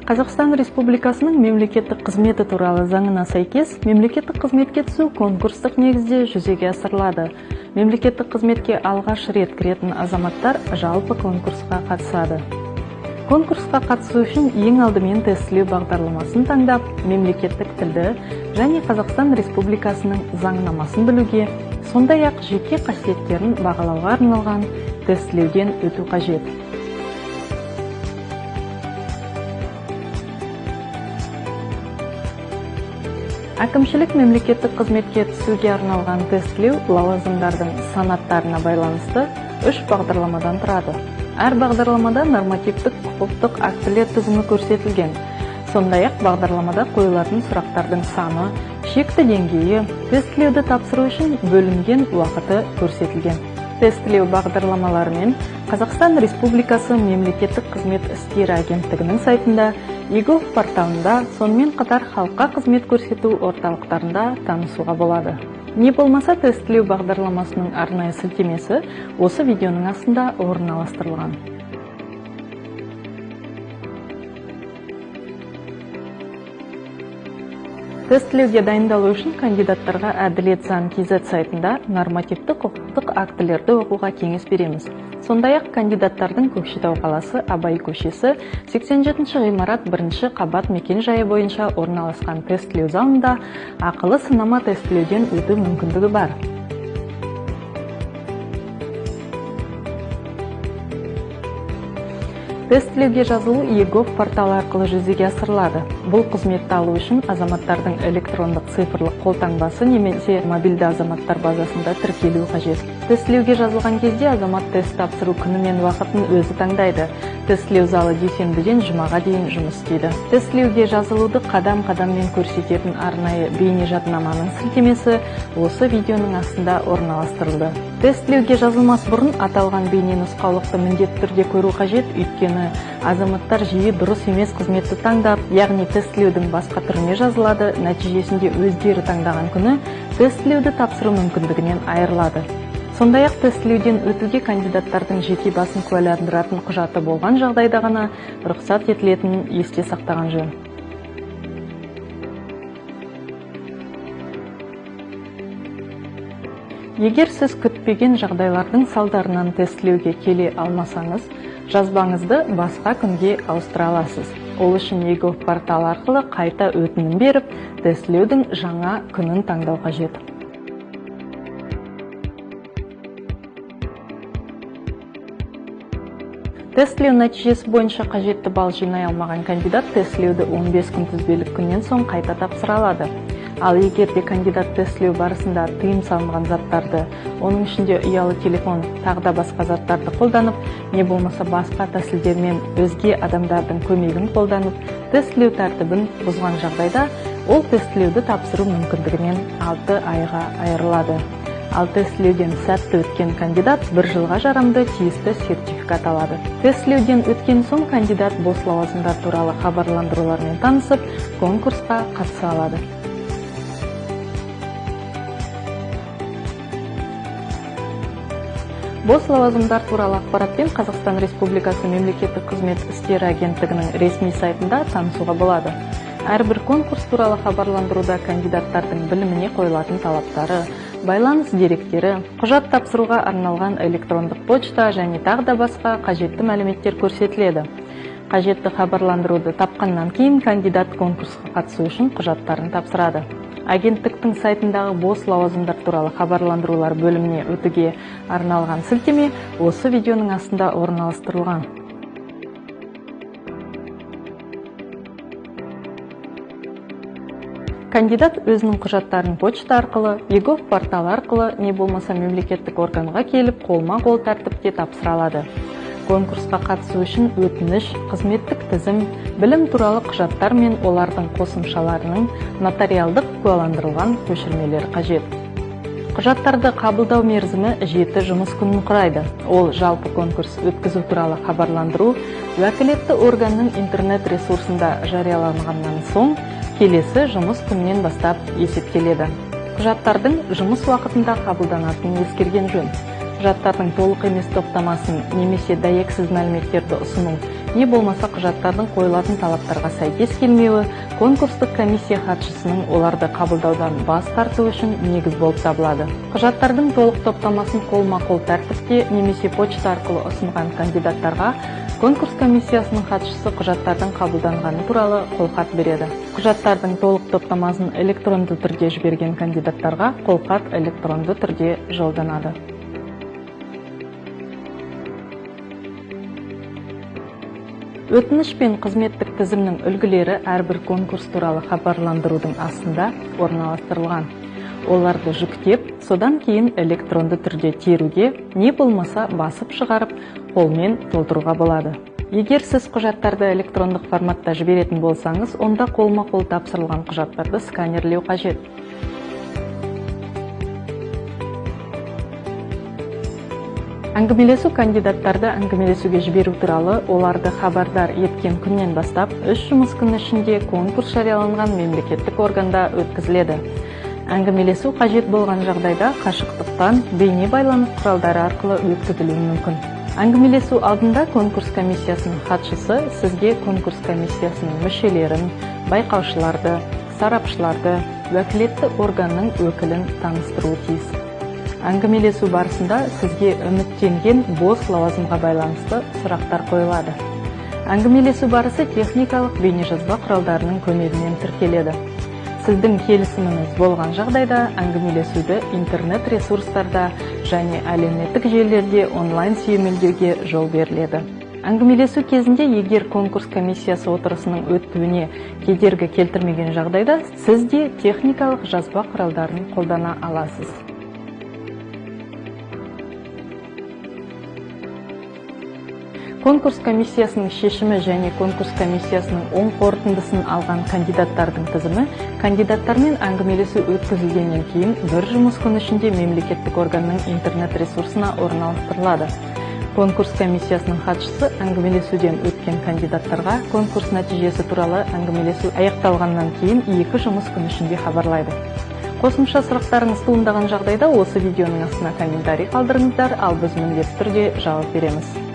Қазақстан Республикасының мемлекеттік қызметі туралы заңына сәйкес, мемлекеттік қызметке түсу конкурстық негізде жүзеге асырылады. Мемлекеттік қызметке алғаш рет кіретін азаматтар жалпы конкурсқа қатысады. Конкурсқа қатысу үшін ең алдымен тестілеу бағдарламасын таңдап, мемлекеттік тілді және Қазақстан Республикасының заңнамасын білуге, сондай-ақ жеке қасиеттерін бағалауға арналған тестілеуден өту қажет. Әкімшілік мемлекеттік қызметке түсуге арналған тестілеу лауазымдардың санаттарына байланысты 3 бағдарламадан тұрады. Әр бағдарламада нормативтік құқықтық актілер тізімі көрсетілген. Сондай-ақ бағдарламада қойылатын сұрақтардың саны, шекті деңгейі, тестілеуді тапсыру үшін бөлінген уақыты көрсетілген. Тестілеу бағдарламаларымен Қазақстан Республикасы мемлекеттік қызмет істері агенттігінің сайтында, eGov порталында, сонымен қатар халыққа қызмет көрсету орталықтарында танысуға болады. Не болмаса тестілеу бағдарламасының арнайы сілтемесі осы видеоның астында орналастырылған. Тестілеуге дайындалу үшін кандидаттарға Әділет заң kz сайтында нормативті құқықтық актілерді оқуға кеңес береміз. Сондай-ақ кандидаттардың Көкшетау қаласы Абай көшесі 87-ші ғимарат 1-ші қабат мекен-жайы бойынша орналасқан тестілеу залында ақылы сынама тестілеуден өту мүмкіндігі бар. Тестілеуге жазылу eGov порталы арқылы жүзеге асырылады. Бұл қызметті алу үшін азаматтардың электрондық цифрлық қолтаңбасы немесе мобильді азаматтар базасында тіркелуі қажет. Тестілеуге жазылған кезде азамат тест тапсыру күні мен уақытын өзі таңдайды. Тестілеу залы дүйсенбіден жұмаға дейін жұмыс істейді. Тестілеуге жазылуды қадам-қадаммен көрсететін арнайы бейнежаднаманың сілтемесі осы видеоның астында орналастырылды. Тестілеуге жазылмас бұрын аталған бейне нұсқаулықты міндетті түрде көру қажет, өйткені азаматтар жиі дұрыс емес қызметті таңдап, яғни тестілеудің басқа түріне жазылады, нәтижесінде өздері таңдаған күні тестілеуді тапсыру мүмкіндігінен айырылады. Сондай-ақ тестілеуден өтуге кандидаттардың жеке басын куәландыратын құжаты болған жағдайда ғана рұқсат етілетінін есте сақтаған жөн. Егер сіз күтпеген жағдайлардың салдарынан тестілеуге келе алмасаңыз, жазбаңызды басқа күнге ауыстыра аласыз. Ол үшін eGov порталы арқылы қайта өтінім беріп, тестілеудің жаңа күнін таңдау қажет. Тестілеу нәтижесі бойынша қажетті балл жинай алмаған кандидат тестілеуді 15 күн тізбелік күннен соң қайта тапсыра алады. Ал егер де кандидат тестілеу барысында тыйым салынған заттарды, оның ішінде ұялы телефон, тағы да басқа заттарды қолданып, не болмаса басқа тәсілдермен өзге адамдардың көмегін қолданып, тестілеу тәртібін бұзған жағдайда, ол тестілеуді тапсыру мүмкіндігінен 6 айға айырылады. Ал тестілеуден сәтті өткен кандидат бір жылға жарамды тиісті сертификат алады. Тестілеуден өткен соң кандидат бос лауазымдар туралы хабарландырулармен танысып, конкурсқа қатыса алады. Бос лауазымдар туралы ақпаратпен Қазақстан Республикасы мемлекеттік қызмет істері агенттігінің ресми сайтында танысуға болады. Әрбір конкурс туралы хабарландыруда кандидаттардың біліміне қойылатын талаптары, байланыс деректері, құжат тапсыруға арналған электрондық почта және тағы да басқа қажетті мәліметтер көрсетіледі. Қажетті хабарландыруды тапқаннан кейін кандидат конкурсқа қатысу үшін құжаттарын тапсырады. Агенттіктің сайтындағы бос лауазымдар туралы хабарландырулар бөліміне өтуге арналған сілтеме осы видеоның астында орналастырылған. Кандидат өзінің құжаттарын почта арқылы, eGov порталы арқылы, не болмаса мемлекеттік органға келіп, қолма-қол тәртіпте тапсыра алады. Конкурсқа қатысу үшін өтініш, қызметтік тізім, білім туралы құжаттар мен олардың қосымшаларының нотариалдық куәландырылған көшірмелері қажет. Құжаттарды қабылдау мерзімі 7 жұмыс күнін құрайды. Ол жалпы конкурс өткізу туралы хабарландыру уәкілетті органның интернет ресурсында жарияланғаннан соң келесі жұмыс күнінен бастап есептеледі. Құжаттардың жұмыс уақытында қабылданатынын ескерген жөн. Құжаттардың толық емес топтамасын немесе дәйексіз мәліметтерді ұсыну не болмаса құжаттардың қойылатын талаптарға сәйкес келмеуі конкурстық комиссия хатшысының оларды қабылдаудан бас тарту үшін негіз болып табылады. Құжаттардың толық топтамасын қолма-қол тәртіпте немесе почта арқылы ұсынған кандидаттарға конкурс комиссиясының хатшысы құжаттардың қабылданғаны туралы қолхат береді. Құжаттардың толық топтамасын электронды түрде жіберген кандидаттарға қолхат электронды түрде жолданады. Өтініш пен қызметтік тізімнің үлгілері әрбір конкурс туралы хабарландырудың астында орналастырылған. Оларды жүктеп, содан кейін электронды түрде теруге, не болмаса басып шығарып, қолмен толтыруға болады. Егер сіз құжаттарды электрондық форматта жіберетін болсаңыз, онда қолма-қол тапсырылған құжаттарды сканерлеу қажет. Әңгімелесу кандидаттарды әңгімелесуге жіберу туралы оларды хабардар еткен күннен бастап 3 жұмыс күні ішінде конкурс жарияланған мемлекеттік органда өткізіледі. Әңгімелесу қажет болған жағдайда қашықтықтан бейне байланыс құралдары арқылы өткізілуі мүмкін. Әңгімелесу алдында конкурс комиссиясының хатшысы сізге конкурс комиссиясының мүшелерін, байқаушыларды, сарапшыларды, уәкілетті органның өкілін таныстыруы тиіс. Әңгімелесу барысында сізге үміттенген бос лауазымға байланысты сұрақтар қойылады. Әңгімелесу барысы техникалық бейнежазба құралдарының көмегімен тіркеледі. Сіздің келісіміңіз болған жағдайда әңгімелесуді интернет ресурстарда және әлеуметтік желілерде онлайн сүйемелдеуге жол беріледі. Әңгімелесу кезінде егер конкурс комиссиясы отырысының өтуіне кедергі келтірмеген жағдайда сіз де техникалық жазба құралдарын қолдана аласыз. Конкурс комиссиясының шешімі және конкурс комиссиясының оң қорытындысын алған кандидаттардың тізімі кандидаттармен әңгімелесу өткізілгеннен кейін бір жұмыс күні ішінде мемлекеттік органның интернет ресурсына орналастырылады. Конкурс комиссиясының хатшысы әңгімелесуден өткен кандидаттарға конкурс нәтижесі туралы әңгімелесу аяқталғаннан кейін 2 жұмыс күні ішінде хабарлайды. Қосымша сұрақтарыңыз туындаған жағдайда осы видеоның астына комментарий қалдырыңыздар, ал біз міндетті түрде жауап береміз.